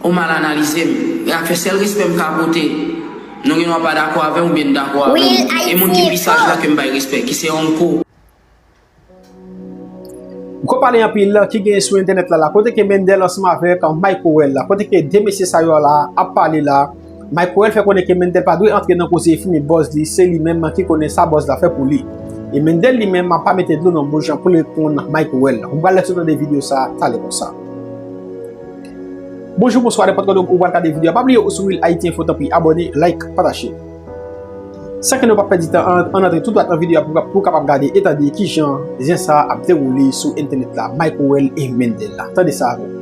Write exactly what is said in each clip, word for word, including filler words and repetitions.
Ou mal analize m. E ak fè sèl respè m ka pote. Nou gen dwa pa dakò avè m oubyen n dakò avè m. E moun ki pi saj la ke m bay respè, ki se Onko. Gwo pale anpil ki genyen sou entènèt la la, kote ke Mendel ansanm avèk Mike Howell la, kote ke de mesye sa yo la ap pale la. Mike Howell fè konnen ke Mendel pa dwe antre nan koze fimen bòz li, se li menm ki konnen sa bòz la fè pou li. E Mendel li menm pa mete dlo nan bouch pou l reponn Mike Howell. Ou pral lèt sou tande videyo sa talè konsa. Bonjou, bonswa, nenpòt kote ou pral gade videyo a, pa bliye ou sou Real Haiti Info, tanpri abòne, like, pataje. San ke nou pa pèdi tan, ann antre tou dwat nan videyo a pou, pou kapab gade e tande kijan zen sa ap dewoule sou entènèt la, Mike Howell e Mendel la. Tande sa avè m.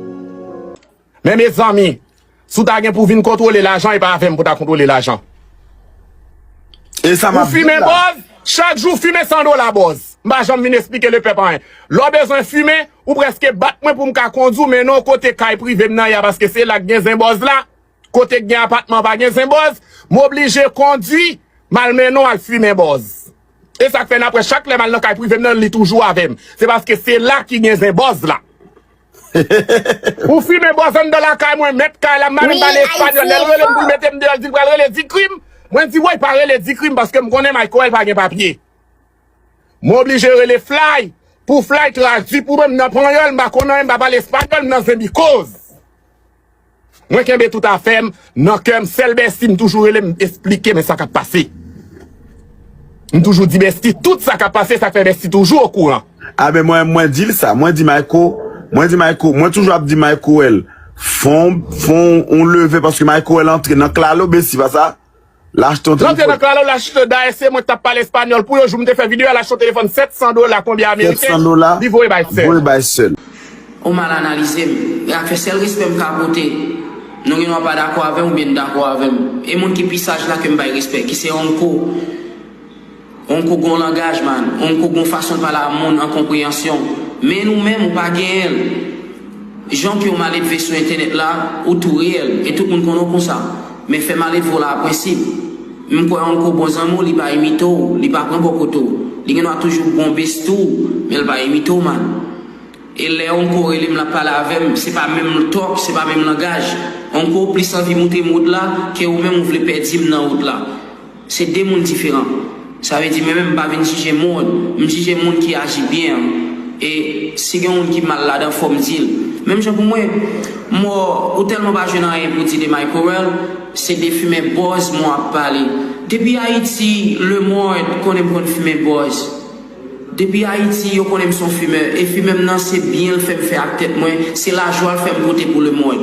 Men mezanmi, si w ta gen pou vin kontwole lajan, e pa avè m pou ta kontwole lajan. E sa m Ou ap di fimen la. Bòz, chak jou fimen san dola Bòz. M pa janm vin esplike Lepèp anyen. Lè w bezwen fimen, ou prèske bat mwen pou m ka kondui w mennen w kote kay prive m nan ye a, paske se la k gen zen Bòz la. Kote k gen apatman pa gen zen Bòz, m oblije kondui m al mennen w al fimen Bòz. E sa k fè n ap wè chak lè m al nan kay prive m nan, li toujou avè m. Se paske se la ki gen zen Bòz la. Ou fimen Bòz anndan lakay mwen, mèt kay la, m pa menm pale espanyòl. Lè l rele m pou l mete m deyò, l di l pral rele Dikrim. Mwen di, woy, pa rele Dikrim, paske m konnen Mike Howell pa gen papye. M oblije rele Fly, pou Fly tradui pou mwen, m nan panyòl, m pa konn anyen, m pa pale espanyòl, m nan zenbikoz. Mwen kenbe tout afè m nan kè m, sèl Bèsti m toujou rele m esplike men sa k ap pase. M toujou di Bèsti tout sa k ap pase, sa k fè Bèsti toujou okouran. A ben mwen, mwen di l sa, mwen di Mike, mwen di Mike, mwen toujou ap di Mike Howell, fon, fon, on leve paske Mike Howell antre nan klalo, Bèsti pa sa. L achte yon L antre telefòn. Nan klalo, l achte, dayè se mwen k t ap pale espanyòl pou yo, jou m te fè videyo a, l achte yon telefòn sèt san dola, konbyen ameriken, Sèt san dola, li voye bay sè l. Voye bay sè l. Ou mal analize m. E ak fè sèl respè m ka pote. Nou gen dwa pa dakò avè m oubyen n dakò avè m. E moun ki pi saj la ke m bay respè, ki se Onko. Onko gon langaj, man. Onko gon fason l pale a moun an konpreyansyon. Men nou menm, ou pa genyen l. Jan ke w maledve sou entènèt la, ou tou reyèl, e tout moun konnen w konsa. Men fè maledve w la a prensip. M kwè Onko bon zanmi w, li pa imite w, li pa pran bò kote w. Li gen dwa toujou bon besti w, men l pa imite w, man. E lè Onko rele m, l ap pale avè m, se pa menm tòk, se pa menm langaj. Onko plis anvi moute m wout la ke ou menm ou vle pèdi m nan wout la. Se de moun diferan. Sa vle di, mwen menm, m pa vin jije moun, m jije moun ki aji byen an. E si gen yon moun ki mal ladan, fò m di l. Menm jan pou mwen, m wè w tèlman pa jwenn anyen pou di de Mike Howell, se de fimen bòz mwen ap pale. Depi Ayiti, lemond konnen m konn fimen bòz. Depi Ayiti, yo konnen m se yon fimè. E fimè m nan, se byen l fè m fè ak tèt mwen, se lajwa l fè m pote pou lemond.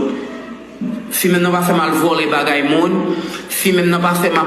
Fimè m nan pa fè m al vòlè bagay moun. Fimè m nan pa fè m ap